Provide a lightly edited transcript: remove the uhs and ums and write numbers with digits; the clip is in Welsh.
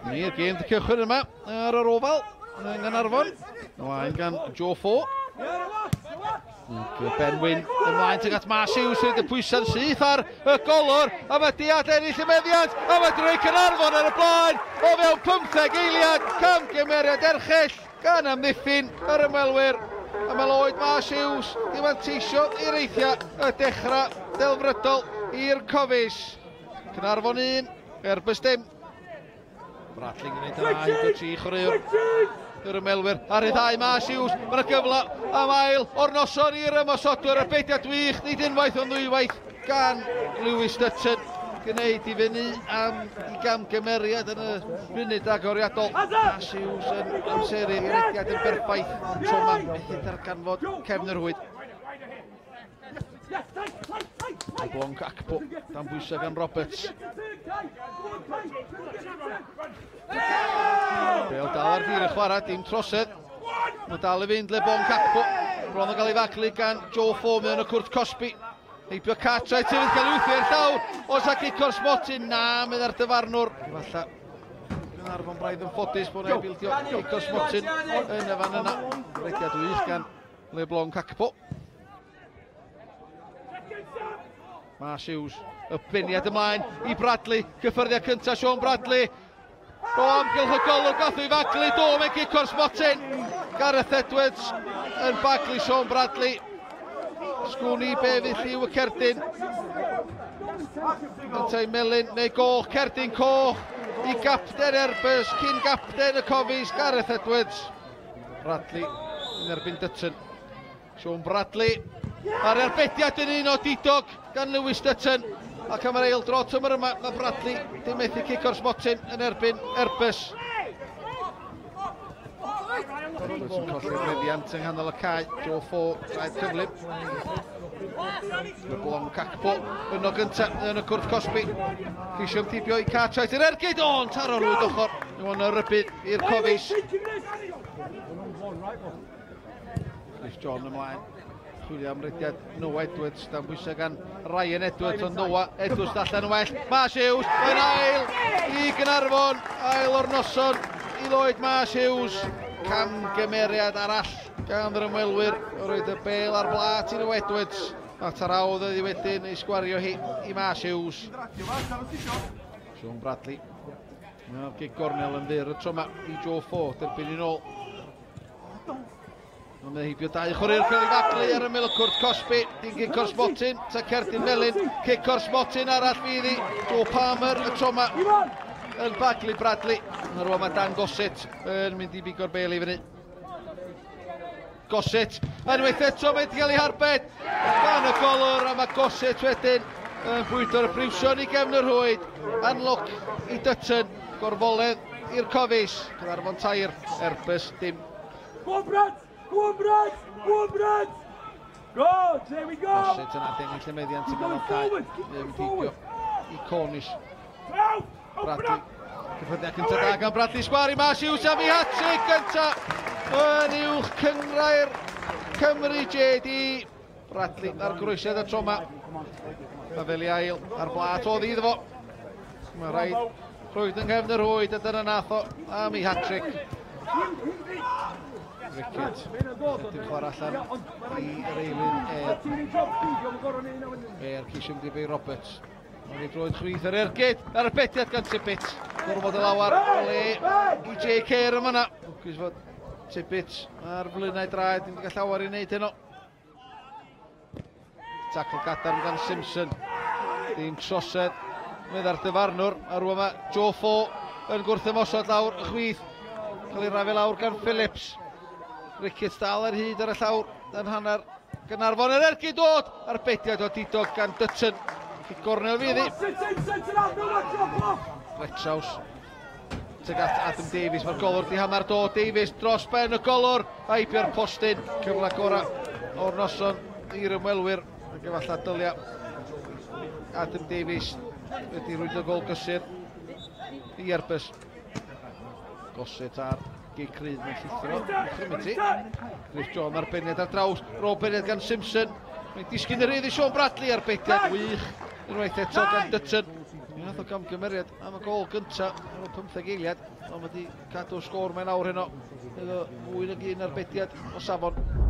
Ni'r gêm di cychwyn yma ar yr Ofal yng Nghaernarfon. Ymlaen gan Joe Fo. Ben Wyn ymlaen tuag at Mas Hughes sydd y pwysau'n syth ar y golwr, a mae Diad ennill y meddiant, a mae drwy Caernarfon ar y blaen o fewn 15 eiliad, camgymeriad erchyll gan amddiffyn yr ymwelwyr, a mae Lloyd Mas Hughes di fanteisio i'r eithia y dechrau delfrydol i'r Cofis. Caernarfon 1, Airbus dim. Bradley yn gwneud yn ail o tri chwaraewr yr ymwelwyr a rhyddhau Mas Hughes. Mae yna gyfle am ail o'r noson i'r ymosodwyr, a beidiad wych, nid unwaith ond ddwywaith gan Lewis Dutton, gwneud i fyny am i gamgymeriad yn y munud agoriadol. Mas Hughes yn amseru i'r rediad yn berffaith, ond tro yma methu darganfod cefn yr rhwyd. Blonc Akpo, dan bwysau gan Roberts. Bel dal ar dir y chwarae, dim trosedd. Mae dal i fynd le Bonc Akpo. Bron o gael ei faglu gan Joe Fo mewn y cwrt cosbi. Heibio Cartwright sydd wedi cael ei wthio i'r llawr. Oes a gic o'r smotyn? Na, meddai'r dyfarnwr. Efallai Gaernarfon braidd yn ffodus bod e'n bildio gic o'r smotyn yn y fan yna. Rediad wych gan Le Blanc Akpo. Mas Hughes, y beniad ymlaen i Bradley, cyffyrddiad cyntaf Sean Bradley. O amgylch y golwg, gath o'i faglu, do, mae'n gic o'r smotyn. Gareth Edwards yn baglu Sean Bradley. Sgwn i be fydd lliw y cerdyn. Yntau melyn neu goch, cerdyn coch i gapten Airbus, cyn gapten y Cofis, Gareth Edwards. Bradley yn erbyn Dutton. Sean Bradley a'r erbediad yn un o didog gan Lewis Dutton, ac am yr ail dro tymor yma mae Bradley dim methu cic o'r smotyn yn erbyn Airbus. Roberts yn colli'r meddiant yng nghanol y cae. Joe Fo, traed cyflym. Leblanc Akpo yno gyntaf yn y cwrt cosbi. Ceisio ymdibio i Cartwright yr ergyd, o'n taro rwyd ochr. Mae'n rybudd i'r Cofis. Chris John ymlaen. Chwilio am rediad Noah Edwards, dan bwysau gan Ryan Edwards, ond Noah Edwards allan yn well. Mas Hughes yn ail i Gaernarfon, ail o'r noson i Lloyd Mas Hughes. Camgymeriad arall gan yr ymwelwyr, roedd y bel ar blat i Noah Edwards. A tarawdd oedd hi wedyn ei sgwario hi i Mas Hughes. Sean Bradley. Mae'r gig gornel yn fyr y tro yma i Joe Fo, derbyn i'n ôl. Ond mae heibio dau chwaraewr cael ei faglu ar ymyl y cwrt cosbi. Dim gic o'r smotyn, ta cerdyn melyn. Cic o'r smotyn arall fydd i Joe Palmer y tro yma yn baglu Bradley. Yna rwan mae Dan Gossett yn mynd i bigo'r bel i fyny. Gossett unwaith eto mae'n cael ei harbed gan y golwr, a mae Gossett wedyn yn bwydo'r briwsion i gefn y rhwyd. Anlwc i Dutton, gorfoledd i'r Cofis. Caernarfon 3, Airbus dim. Go on, Brad! Go on, Brad! Go on, Brad! Go! There we go! Gossett yn adennill y meddiant yn ganol cae. Yn heibio i Cornish. Bradley. Cyffyrddiad cyntaf da gan Bradley, sgwar i Mas Hughes am ei hat-trick gyntaf yn uwch cynghrair Cymru JD. Bradley ar groesiad y tro yma. Mae fel i ail ar blat oedd iddo fo. Mae rhaid rhwyd yng nghefn y rhwyd, a dyna nath o am ei hat-trick. Rickett, ydy'n chwarae allan i yr eilyn Air. Air ceisio mynd i Bay Roberts. Mae'n ei droed chwith yr ergyd ar y bediad gan Tippett. Gorfod y lawar o le i J Kerr yma yna. Lwcus fod Tippett ar flaenau draed, ddim wedi cael llawer i wneud heno. Tacl gadarn gan Simpson. Dim trosedd, meddai'r dyfarnwr. A rwan mae Joe Fo yn gwrthymosod lawr y chwith. Cael ei rafu lawr gan Phillips. Ricketts dal ar hyd ar y llawr yn hanner Gaernarfon. Yr ergyd dod a'r bediad o didog gan Dutton. Cic gornel fydd hi. Retraws tuag at Adam Davies. Mae'r golwr di hanner dod. Davies dros ben y golwr. A heibio'r postyn. Cyfle gorau o'r noson i'r ymwelwyr. Ac efallai dylia Adam Davies wedi rhwydo gol gysur i Airbus. Gossett ar gic rydd, mae'n llithro. Trinity. Griff John ar beniad ar draws. Rob beniad gan Simpson. Mae'n disgyn yr rydd i Sean Bradley ar bediad wych. Unwaith eto gan Dutton. fath o gamgymeriad am y gol gyntaf ar ôl 15 eiliad, ond wedi cadw'r sgôr mae'n awr heno efo fwy nag un arbediad o safon.